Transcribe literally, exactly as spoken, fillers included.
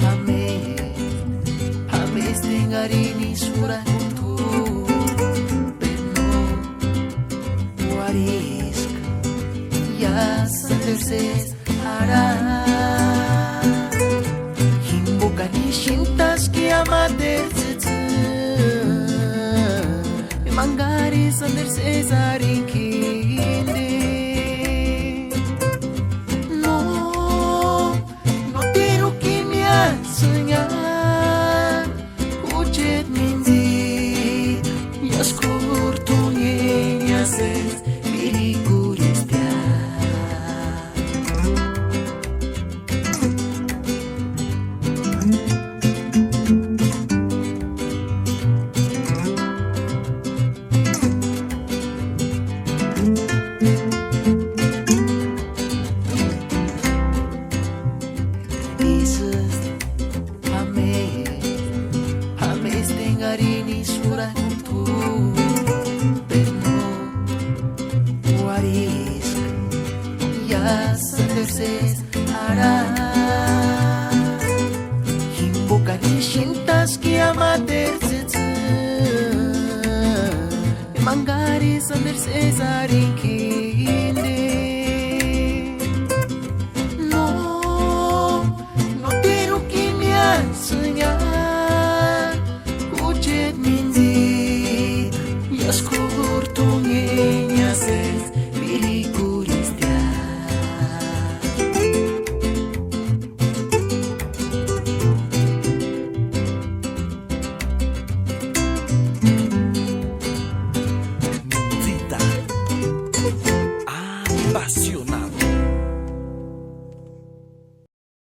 P'amesti, p'amesti engarini xurhak'untku, pero no uarhiska, ya Sanderu sési jarhasti. Jimbokani xintaski amateru tsïtsïni, emangarini Sanderu sési arhini k'indi. No, noteru kímiasïnhia, jucheti mintsï, iásï k'urhunheni, iásï mirikurhestia. Ísïsti, p'ame, p'amesti engarini xurhak'untku, pero no uarhiska, ya Sanderu sési jarhasti. Jimbokani xintaski amateru tsïtsïni, emangarini Sanderu sési arhini k'indi. No, noteru kímiasïnhia, jucheti mintsï, iásï k'urhunheni,